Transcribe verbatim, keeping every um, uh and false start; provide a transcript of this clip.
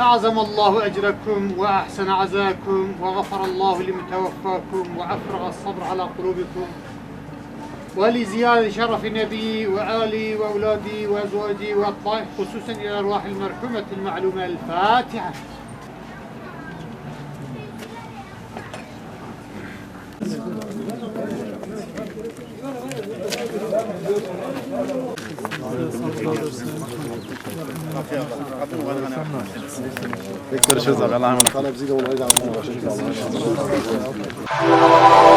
أعظم الله أجركم وأحسن عزاكم وغفر الله لمتوفاكم وأفرغ الصبر على قلوبكم. ولزيادة شرف النبي وآله وأولاده وأزواجه وأطباعه، خصوصا إلى أرواح المرحومة المعلومة. الفاتحة. Görüşürüz abi. Allah'a emanet.